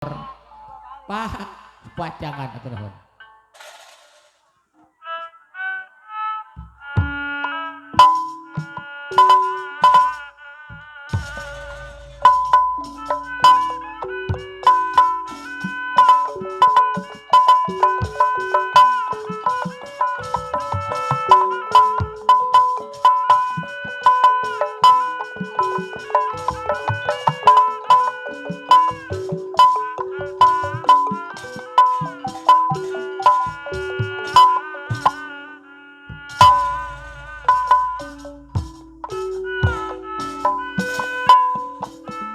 Pak pacangan atur nuhun.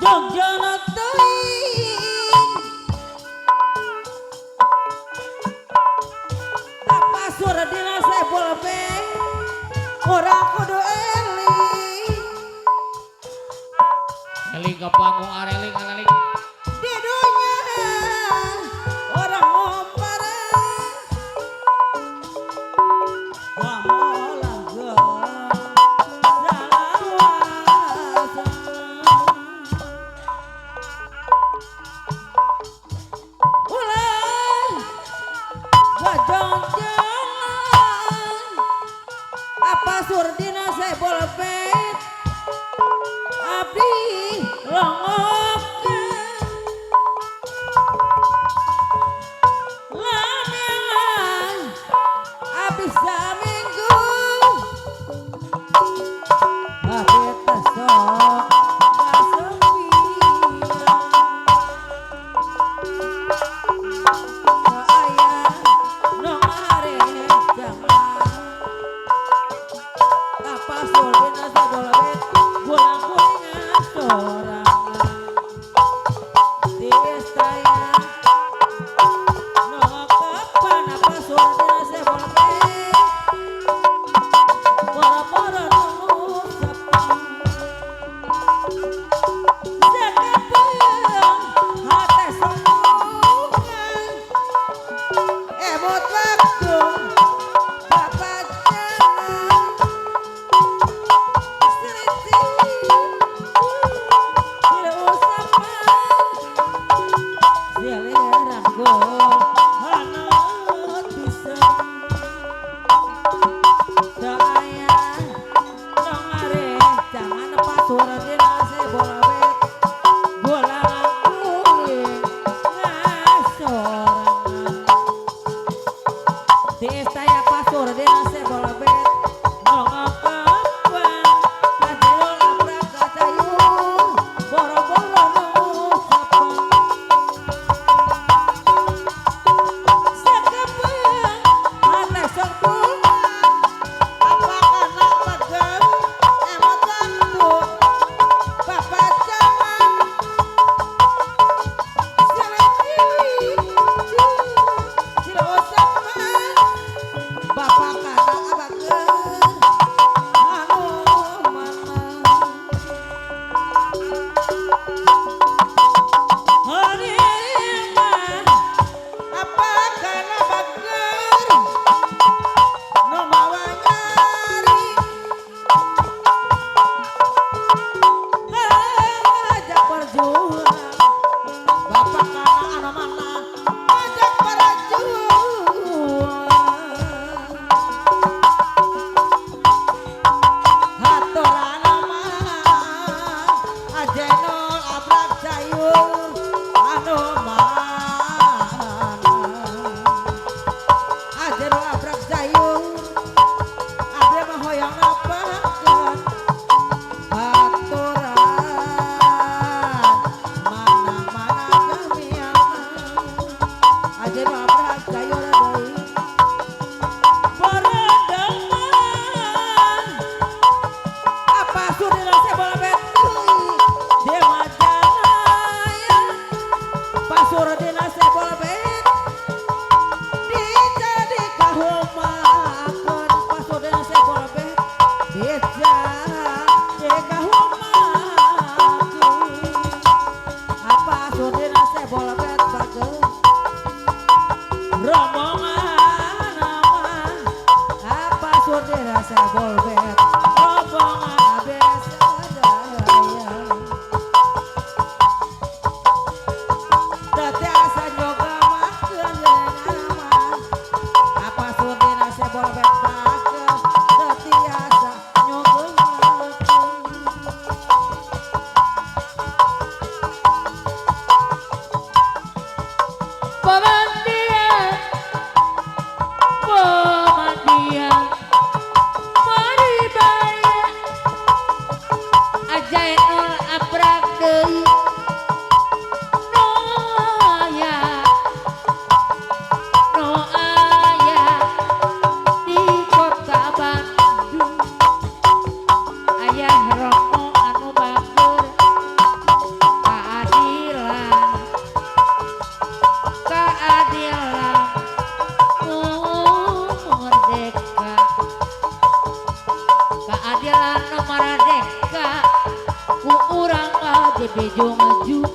Jogjana teuing tapasur dina sebol be ora kudu eling Eling ka panggung areling areling. Di dunya orang ngompare apa surdina sebol bet abdi longokeun lamelan abdi saminggu abdi teh sok kasepian aya nu ngarejangan apa surdina sebol bet gulang-gulingan sorangan tiis taya no kapan apa surdina sebol bet boro-boro nu sepi sakapeung hate sombongan emot waktu papajangan Tiestaya pasur dina sebola bet nongokapan kajelol abrak kacayur boro-boro nu sapang sakapeung hate sok bunga apa kana bager emot waktu papajangan Bapak kata abakeun anu mana Harima apa kana bager nu mawa nyari ngajak berjuang Bapak kana anu mana ngajak berjuang Haturana mah ajenol abrak sayur anu mana ajenol abrak sayur abdi mah hoyong napakeun haturan mana-mana jamiana ajenol abrak sayur deui Borodongan apa surdina sebol bet deui Demajanaya pasurdina sebol bet dijadi kahumakeun pasurdina sebol bet dijadi kahumakeun apa surdina sebol bet bageun rombongan mah apa surdina sebol bet rombongan abes sadaya. Pemandian, pemandian Maribaya Ajainul abrak deui nu aya, nu aya di kota Bandung. Aya Romo anu bager keadilan, keadilan merdeka, keadilan merdeka ku urang wajib dijungjung.